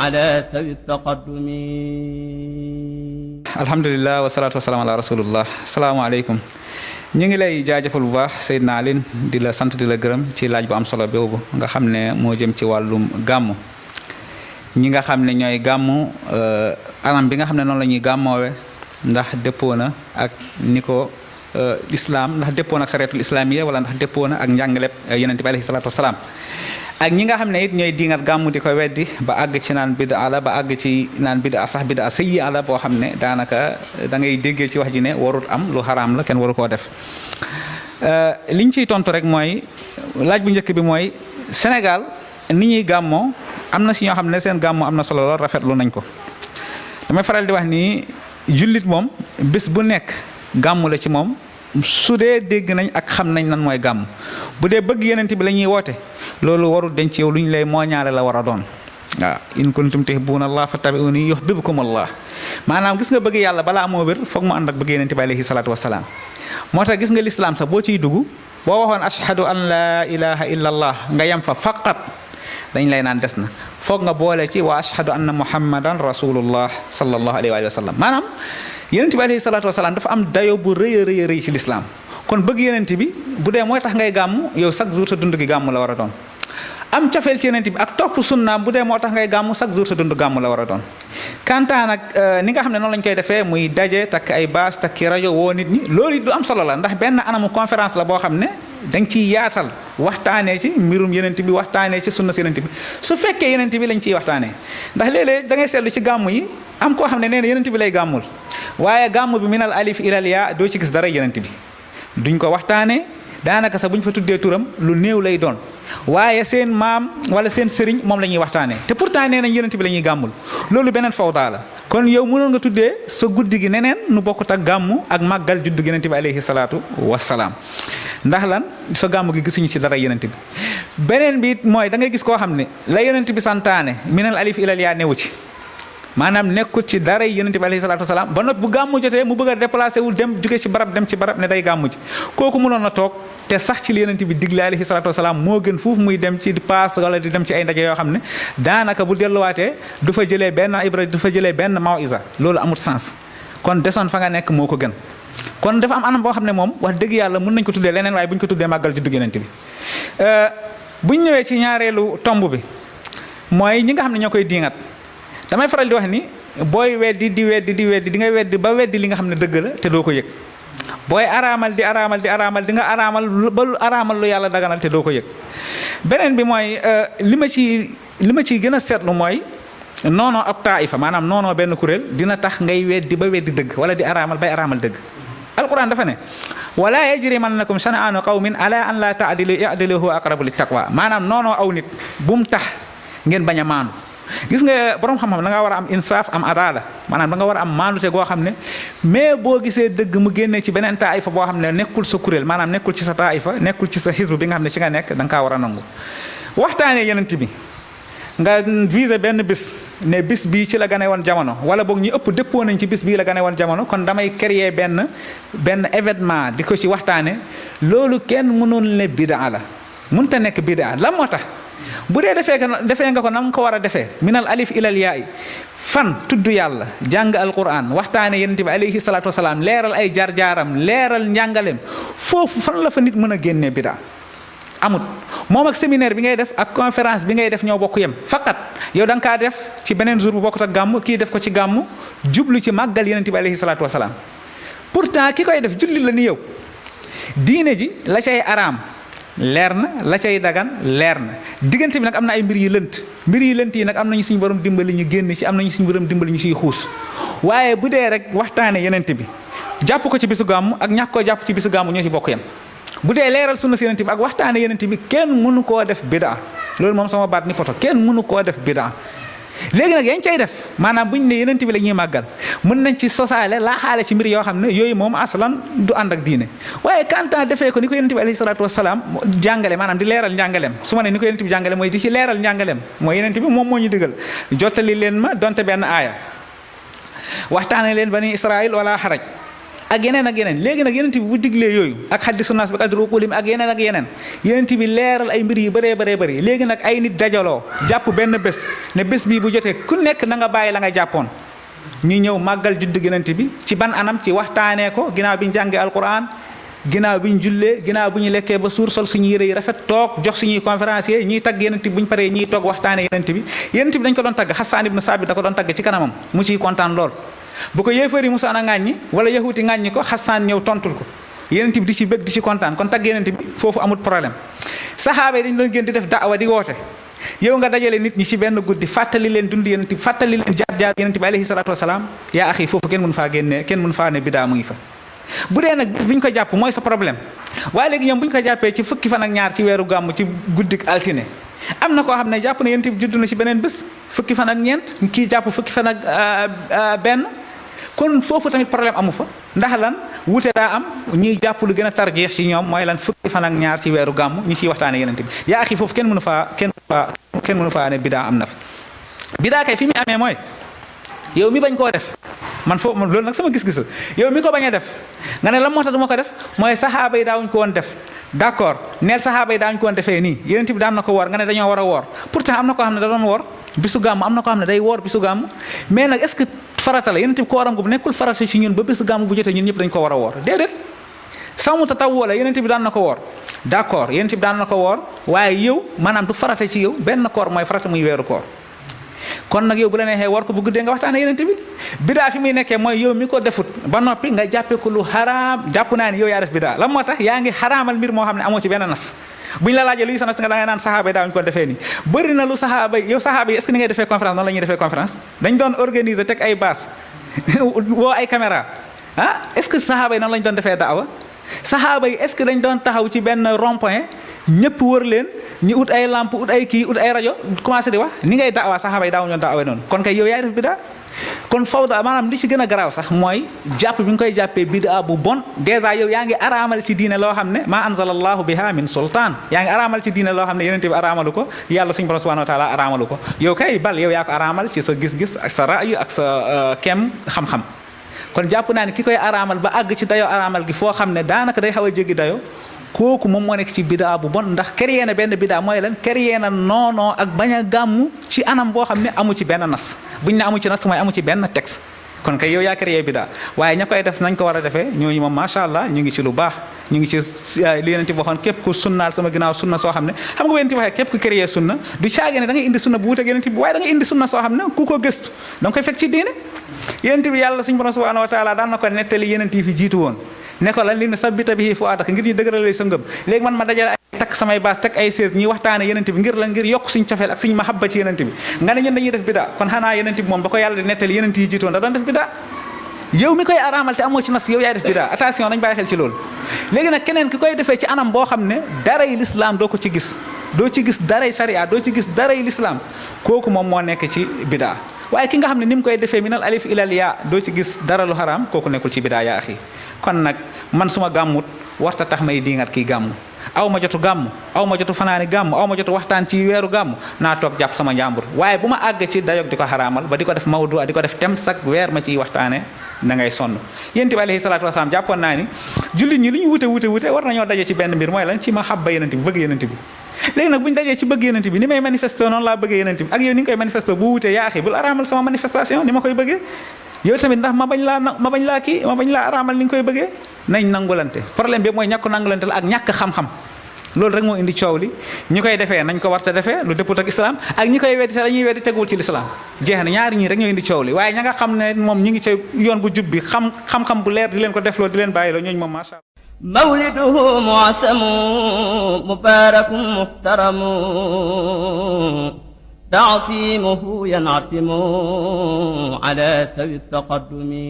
على ذوي التقدم. alhamdulilah wasalaatu wasalaam ala rasulillah salaamaaleykum ñu ngi lay jaajëfal bu baax Seydina Aline di la sant di la gërëm ci laaj bu am solo boobu nga xam ne moo jëm ci wàllum gàmmu ñi nga xam ne ñooy gàmmu anam bi nga xam ne noonu la ñuy gàmmoowe ndax dëppoo na ak ni ko lislaam ndax dëppoo na ak sareetul islaamiya wala ndax dëppoo na ak njàngaleb yonent bi alayhi salaatu wasalaam ak ñi nga xam ne it ñooy diingat gàmmu di ko weddi ba àgg ci naan bidaa la ba àgg ci naan bidaa sax bidaa sayyi'a la boo xam ne daanaka da ngay déggee ci wax ji ne warut am lu xaraam la kenn waru koo def liñ ciy tontu rek mooy laaj bu njëkk bi mooy Sénégal ni ñuy gàmmoo am na si ñoo xam ne seen gàmmoo am na solo lool rafetlu nañ ko damay faral di wax ni jullit moom bés bu nekk gàmmu la ci moom su dee dégg nañ ak xam nañ lan mooy gàmm bu dee bëgg yenent bi la ñuy woote loolu warul denc yow lu ñu lay mooñaale la war a doon waaw in kuntum tuhibbuuna allah fattabi'uuni yuhbibkumu allah maanaam gis nga bëgg yàlla balaa moo wér foog mu ànd ak bëgg yenent bi alayhi salaatu wasalaam moo tax gis nga lislaam sax boo ciy dugg boo waxoon ashhadu an laa ilaha illa allah nga yem fa faqat dañ lay naan des na foog nga boole ci wa ashhadu anna muhammadan rasulullah sallallahu alayhi wa sallam maanaam yenent bi alayhi salaatu wasalaam dafa am dayo bu rëy a rëy a rëy ci lislaam kon bëgg yenent bi bu dee mooy tax ngay gàmm yow chaque jour sa dund gi gàmm la war a doon am cofeel ci yenent bi ak topp sunnaam bu dee moo tax ngay gàmm chaque jour sa dund gàmm la war a doon kantaa nag ni nga xam ne noonu lañ koy defee muy daje takk ay baas takki rajo woo nit ñi loolu it du am solo la ndax benn anamu conférence la boo xam ne dañ ciy yaatal waxtaanee ci mbirum yenent bi waxtaanee ci sunna si yenent bi su fekkee yenent bi lañ ciy waxtaanee ndax léeg-léeg da ngay seetlu ci gàmm yi am koo xam ne nee na yenent bi lay gàmmul waaye gàmm bi minal alif ilal yaa doo ci gis dara yenent bi duñ ko waxtaanee daanaka sax bu ñu fa tuddee turam lu néew lay doon waaye seen maam wala seen sëriñ moom la ñuy waxtaanee te pourtant nee nañ yenent bi la ñuy gàmmul loolu beneen fawda la kon yow mënoon nga tuddee sa guddi gi neneen nu bokkut ak gàmmu ak màggal juddu yenent bi alayhi salaatu wassalaam ndax lan sa gàmmu gi gisuñu ci dara yenent bi beneen bi it mooy da ngay gis koo xam ne la yenent bi santaane minal alif ilal yaa newu ci maanaam nekkul ci dara yenent bi alayhi salaatu wasalaam ba noppi bu gàmmu jotee mu bëgg a déplacé wu dem jóge ci barab dem ci barab ne day gàmmu ji kooku mënoon na toog te sax ci li yenent bi digle alayhi salaatu wasalaam moo gën fuuf muy dem ci paas wala di dem ci ay ndaje yoo xam ne daanaka bu delluwaatee du fa jëlee benn ibra du fa jëlee benn mawisa loolu amul sens kon desoon fa nga nekk moo ko gën kon dafa am anam boo xam ne moom wax dëgg yàlla mën nañ ko tuddee leneen waaye bu ñu ko tuddee màggal juddu yenent bi bu ñu ñëwee ci ñaareelu tomb bi mooy ñi nga xam ne ñoo koy diingat damay faral di wax ni booy weddi di nga weddi ba weddi li nga xam ne dëgg la te doo ko yëg booy araamal di nga araamal ba lu araamal lu yàlla daganal te doo ko yëg beneen bi mooy li ma ciy gën a seetlu mooy noonoo ab taifa maanaam noonoo benn kuréel dina tax ngay weddi ba weddi dëgg wala di araamal bay araamal dëgg alquran dafa ne wala yajrimannakum shana'anu qawmin ala an la ta'dilu i'dilu huwa aqrabu lit taqwa maanaam noonoo aw nit bu mu tax ngeen bañ a maandu gis nga borom xam-xam da nga war a am insaaf am adala maanaam da nga war a am maandute goo xam ne mais boo gisee dëgg mu génnee ci beneen taifa boo xam ne nekkul sa kuréel maanaam nekkul ci sa taifa nekkul ci sa xisbu bi nga xam ne ci nga nekk da nga kaa war a nangu waxtaanee yenent bi nga visé benn bis ne bis bii ci la gane woon jamono wala boog ñi ëpp dëppoo nañ ci bis bii la gane woon jamono kon damay créer benn événement di ko ci waxtaane loolu kenn mënoon ne bidaa la mënta nekk bidaa lan moo tax bu dee defee nga ko nam ko war a defee minal alif ilal yaay fan tudd yàlla jàng alquran waxtaane yenent bi alayhi salaatu wasalaam leeral ay jaar-jaaram leeral njàngaleem foofu fan la fa nit mën a génnee bidaa amut moom ak séminaire bi ngay def ak conférence bi ngay def ñoo bokk yem faqat yow da nga kaa def ci beneen jour bu bokkut ak gàmm kii def ko ci gàmm jublu ci màggal yenent bi alayhi salaatu wasalaam pourtant ki koy def julli la ni yow diine ji la cay araam leer na la cay dagan leer na diggante bi nag am na ay mbir yi lënt yi nag am nañu suñu borom dimbali ñu génn ci am nañu suñu borom dimbali ñu ciy xuus waaye bu dee rek waxtaane yenent bi jàpp ko ci bisu gàmm ak ñàkk koo jàpp ci bisu gàmm ñoo ci bokk yem bu dee leeral sunna si yenent bi ak waxtaane yenent bi kenn mënu koo def bidaa loolu moom sama baat ni poto kenn mënu koo def bidaa léegi nag yañ cay def maanaam buñ ne yenent bi la ñuy màggal mën nañ ci sosaale laaxaale ci mbir yoo xam ne yooyu moom aslan du ànd ak diine waaye kantaa defee ko ni ko yenent bi alayhi salaatu wasalaam jàngale maanaam di leeral njàngaleem su ma ne ni ko yenent bi jàngale mooy di ci leeral njàngaleem mooy yenent bi moom moo ñu digal jottali leen ma donte benn aaya waxtaane leen bani Israël wala xaraj ak yeneen ak yeneen léegi nag yonent bi bu diglee yooyu ak hadiisu naas bi qadru uqulihim ak yeneen yonent bi leeral ay mbir yu bëree bëri léegi nag ay nit dajaloo jàpp benn bés ne bés bii bu jotee ku nekk na nga bàyyi la nga jàppoon ñu ñëw màggal juddu yonent bi ci ban anam ci waxtaanee ko ginnaaw bi ñu jàngee alquran ginnaaw bi ñu jullee ginnaaw bi ñu lekkee ba suur sol suñu yére yi rafet toog jox suñuy conférencier ñiy tagg yonent bi bu ñu paree ñiy toog waxtaanee yonent bi dañ ko doon tagg Hassan ibn Saabit da ko doon tagg ci kanamam mu ciy kontaan lool bu ko yéefar yi musaan a ŋàññi wala yahuuti ŋàññi ko Hassan ñëw tontul ko yonent bi di ci bëgg di ci kontaan kon tagg yonent bi foofu amul problème saxaaba yi dañ doon gën di def daawa di woote yow nga dajale nit ñi ci benn guddi fàttali leen dund yonent bi fàttali leen jaar yonent bi alayhi salaatu wasalaam yaa axi foofu kenn mënu faa génnee kenn mënu faa ne bidaa mu ngi fa bu dee nag bis bi ñu ko jàpp mooy sa problème waaye léegi ñoom bu ñu ko jàppee ci fukki fan ak ñaar ci weeru gàmm ci guddik altine am na koo xam ne jàpp na yonent bi judd na ci beneen bés fukki fan ak ñeent kii jàpp fukki fan ak benn kon foofu tamit problème amu fa ndax lan wute daa am ñiy jàpp lu gën a tarjeex ci ñoom mooy lan fukki fan ak ñaar ci weeru gàmm ñu ciy waxtaane yonent bi yaa axi foofu kenn mënu faa ne bidaa am na fa bidaa kay fi mu amee mooy yow mi bañ koo def man foofu loolu nag sama gis-gis la yow mi ko bañ a def nga ne lan moo tax du ma ko def mooy saxaaba yi daawuñ ko woon def d'accord neel saxaaba yi daawuñ ko woon defee nii yonent bi daan na ko woor nga ne dañoo war a woor pourtant am na koo xam ne da doon woor bisu gàmm am na koo xam ne day woor bisu gàmm mais nag est-ce que farata la yonent bi kooram gu nekkul farata ci ñun ba bisu gàmm bu jotee ñun ñëpp dañ ko war a woor déedéet sawmu tatawwu la yonent bi daan na ko woor d'accord yonent bi daan na ko woor waaye yow maanaam du farata ci yow benn koor mooy farata muy weeru koor kon nag yow bu la neexee war ko bu guddee nga waxtaane yonent bi bidaa fi muy nekkee mooy yow mi ko defut ba noppi nga jàppee ko lu xaraam jàpp naa ni yow yaa def bidaa lan moo tax yaa ngi xaraamal mbir moo xam ne amoo ci benn nas buñ la laajee luy sa nas nga da ngay naan saxaaba yi daawuñu ko defee nii bëri na lu saxaaba yi yow saxaaba yi est-ce que ni ngay defee conférence noonu la ñuy defee conférence dañ doon organiser teg ay baas woo ay caméra est-ce que saxaaba yi noonu la ñu doon defee daawa saxaaba yi est-ce que dañ doon taxaw ci benn rond-point ñëpp wër leen ñu ut ay lampe ut ay kii ut ay rajo commencé di wax ni ngay daawaa saxaaba yi daawuñu daawee noonu kon kay yow yaay def bidaa kon fawda maanaam li ci gën a garaaw sax mooy jàpp bi nga koy jàppee bidaa bu bon dèjà yow yaa ngi araamal ci diine loo xam ne maa anzalallahu biha min sultaan yaa ngi araamal ci diine loo xam ne yonent bi araamalu ko yàlla suñu borom subhanahu wa taala araamalu ko yow kay bal yow yaa ko araamal ci sa gis-gis ak sa ra'yu ak sa kem xam-xam kon jàpp naa ne ki koy araamal ba àgg ci dayoo araamal gi foo xam ne daanaka day xaw a jéggi dayoo kooku moom moo nekk ci bidaa bu bon ndax créé na benn bidaa mooy lan créé na noonoo ak bañ a gàmmu ci anam boo xam ne amu ci benn nas buñ ne amu ci nas mooy amu ci benn texte kon kay yow yaa créé bidaa waaye ña koy def nañ ko war a defee ñooñu moom macha allah ñu ngi ci lu baax ñu ngi ci li Yonent bi waxoon képp ku sunnaal sama ginnaaw sunna soo xam ne xam nga Yonent bi waxee képp ku créé sunna du caage ne da ngay indi sunna bu wuuteeg Yonent bi waaye da ngay indi sunna soo xam ne ku ko gëstu da nga koy fekk ci diine Yonent bi yàlla suñu borom subhanahu wa taala daan na ko nettali Yonent yi fi jiitu woon ne ko lan li nu sabbita bihi fu'aadaka ngir ñu dëgërale sa ngëm léegi man ma dajale ay takk samay baas teg ay sees ñuy waxtaane Yonent bi ngir lan ngir yokk suñu cofeel ak suñu mahabba ci Yonent bi nga ne ñun dañuy def bidaa kon xanaa Yonent bi moom ba ko yàlla di nettali Yonent yi jiitu woon da doon def bidaa yow mi koy araamal te amoo ci nas yow yaay def bidaa attention nañ bàyyi xel ci loolu léegi nag keneen ki koy defee ci anam boo xam ne daray lislaam doo ko ci gis doo ci gis daray sharia doo ci gis daray lislaam kooku moom moo nekk ci bidaa waaye ki nga xam ne ni mu koy defee minal alif ilal yaa doo ci gis dara lu xaraam kooku nekkul ci bidaa yaa axi kon nag man suma gàmmut warta tax may diingat kii gàmm aw ma jotu gàmm aw ma jotu fanaani gàmm aw ma jotu waxtaan ci weeru gàmm naa toog jàpp sama njàmbur waaye bu ma àgg ci dayog di ko xaraamal ba di ko def mawdu di ko def tem sak weer ma ciy waxtaane da ngay sonn Yonent bi alayhi salaatu wasalaam jàppoon naa ni jullit ñi li ñu wute war nañoo daje ci benn mbir mooy lan ci mahabba Yonent bi bëgg Yonent bi léegi nag bu ñu dajee ci bëgg Yonent bi ni may manifesté noonu laa bëggee Yonent bi ak yow ni nga koy manifesté bu wutee yaa axi bul araamal sama manifestation ni ma koy bëggee yow tamit ndax ma bañ laa araamal ni nga koy bëggee nañ nangulante problème bi mooy ñàkk nangulante la ak ñàkk xam-xam loolu rek moo indi coow li ñi koy defee nañ ko war ta defee lu dëpput ak islam ak ñi koy weddi te dañuy weddi teguwul ci lislaam jeex na ñaari ñii rek ñoo indi coow li waaye ña nga xam ne moom ñi ngi ca yoon bu jub bi xam-xam bu leer di leen ko defloo di leen bàyyiloo ñooñu moom macha allah mawliduhu mu'asamu mubarakun muhtaramu ta'zimuhu yan'atimu ala sawi taqaddumi